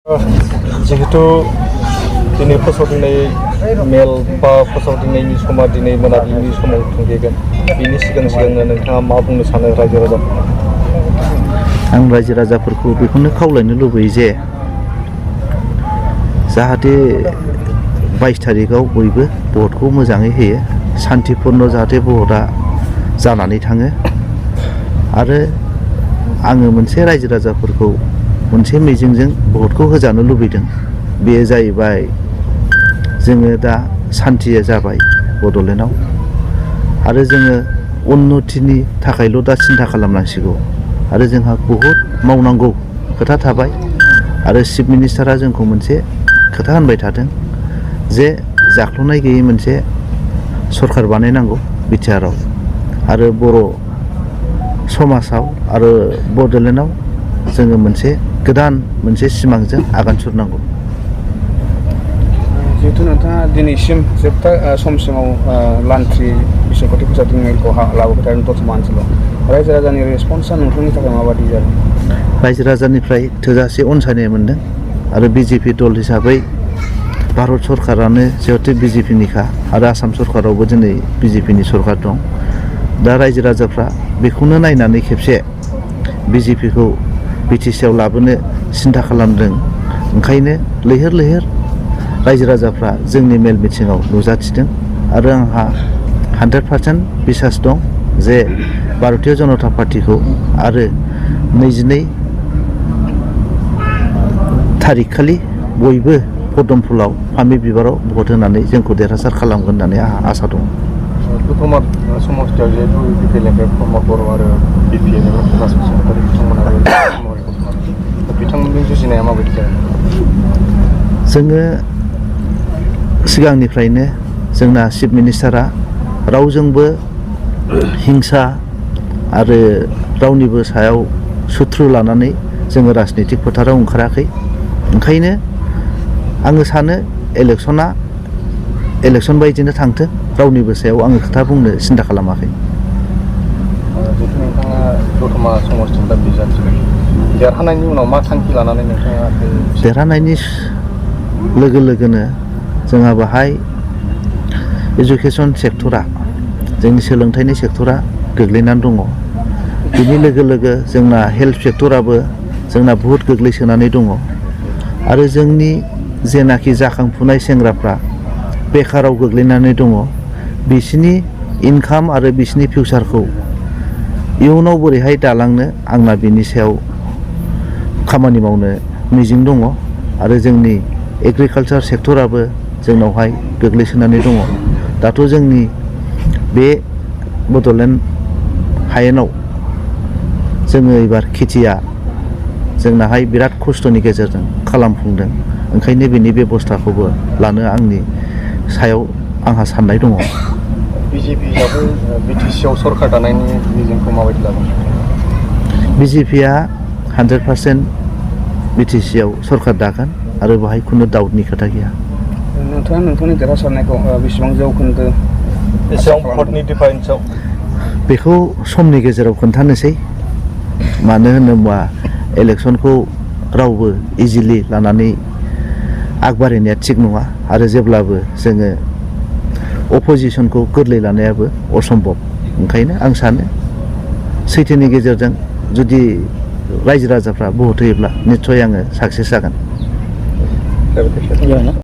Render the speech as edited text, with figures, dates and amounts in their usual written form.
जिहेतु दिनै फोसावदिंनाय मेल बा फोसावदिंनायनि समा दिनै मोनाबिलिनि समाव खुंगोन बिनि सिगांनो नोंथाङा मा बुंनो सानो रायजो राजाफोरखौ? आं रायजो राजाफोरखौ बेखौनो खावलायनो लुबैयो जे जाहाथे 22 तारिखआव बयबो भटखौ मोजाङै होयो, शान्तिपूर्ण जाहाथे भटआ जानानै थाङो। आरो आङो मोनसे रायजो राजाफोरखौ मोनसे मिजिंजों भटखौ होजानो लुबैदों। बेयो जाहैबाय जोङो दा शान्तिया जाबाय बड'लेण्डआव आरो जोङो उन्नतिनि थाखायल' दा सिन्था खालामनांसिगौ आरो जोंहा बहुद मावनांगौ खोथा थाबाय। आरो चिफ मिनिस्टारा जोंखौ मोनसे खोथा होनबाय थादों जे जाख्ल'नाय गैयै मोनसे सरखार बानायनांगौ बिटिआरआव आरो बर' समाजाव आरो बड'लेण्डआव जोङो मोनसे गोदान मोनसे सिमांजों आगान सुरनांगौ। जिहेतु नोंथाङा दिनैसिम जोबथा समसिमाव लान्थ्रि बिसायख'थि फोसावदिंनायखौ लाबोबाय थादों दतमा ओनसोलाव, रायजो राजानि रेसपन्सआ नोंथांनि थाखाय माबादि जादों? रायजो राजानिफ्राय थोजासे अनसायनाय मोनदों आरो बिजेपि दल हिसाबै भारत सरकारानो जिहेतु बिजेपिनिखा आरो आसाम सरकारावबो दिनै बिजेपिनि सरकार दं। दा रायजो राजाफ्रा बेखौनो नायनानै खेबसे बिजेपिखौ बिटिसिआव लाबोनो सिन्था खालामदों। ओंखायनो लैहोर लैहोर रायजो राजाफ्रा जोंनि मेल मिथिङाव नुजाथिदों आरो आंहा 100% बिसास दं जे भारतीय जनता पार्टीखौ आरो 22 तारिख खालि बयबो पदमफुलाव फामि बिबाराव भट होनानै जोंखौ देरहासार खालामगोन होननानै आंहा आसा दं। दतमा समस्थियाव जिहेतु बिपिएलनिफ्राय प्रमद बर' आरो बिपिएनिफ्राय प्रकाश बसुमतारी बिथांमोननि जुजिनाया माबायदि जागोन? जोङो सिगांनिफ्रायनो जोंना चिफ मिनिस्टारा रावजोंबो हिंसा आरो रावनिबो सायाव सुथ्रु लानानै जोङो राजनितिक फोथाराव ओंखाराखै। ओंखायनो आङो सानो इलेक्सन बायदिनो थांथों, रावनिबो सायाव आङो खोथा बुंनो सिन्था खालामाखै। जिहेतु नोंथाङा दतमा समस्थिनिफ्राय बिजाथिबाय, देरहानायनि उनाव मा थांखि लानानै नोंथाङा? देरहानायनि लोगो लोगोनो जोंहा बाहाय एजुकेसन सेक्टरा, जोंनि सोलोंथाइनि सेक्टरा गोग्लैनानै दङ। बिनि लोगो लोगो जोंना हेल्थ सेक्टराबो जोंना बुहुद गोग्लैसोनानै दङ आरो जोंनि जेनाखि जाखांफुनाय सेंग्राफ्रा बेखाराव गोग्लैनानै दङ। बिसिनि इनकाम आरो बिसिनि फिउचारखौ इयुनाव बोरैहाय दालांनो आंना बिनि सायाव खामानि मावनो मिजिं दङ आरो जोंनि एग्रिकालचार सेक्टराबो जोंनावहाय गोग्लैसोनानै दङ। दाथ' जोंनि बे बड'लेण्ड हायेनाव जोङो एबार खेथिया जोंनाहाय बिराद खस्थ'नि गेजेरजों खालामफुंदों। ओंखायनो बेनि बेबस्थाखौबो लानो आंनि सायाव आंहा साननाय दङ। बिजेपि हिसाबै बिटिसिआव सरकार दानायनि मिजिंखौ माबायदि लागोन? बिजेपिआ 100% बिटिसिआव सरकार दागोन आरो बाहाय खुनु डाउटनि खोथा गैया। नोंथाङा नोंथांनि देरहासारनायखौ बेसेबां जौखोन्दो बेसेबां भटनि डिफारेन्सआव? बेखौ समनि गेजेराव खोन्थानोसै। मानो होनोबा इलेक्सनखौ रावबो इजिलि लानानै आगबारिनाया थिग नङा आरो जेब्लाबो जोङो अपोजिसनखौ गोरलै लानायाबो असम्भब। ओंखायनो आं सानो सैथोनि गेजेरजों जुदि रायजो राजाफ्रा भट होयोब्ला निस्सय आङो साक्सेस जागोन।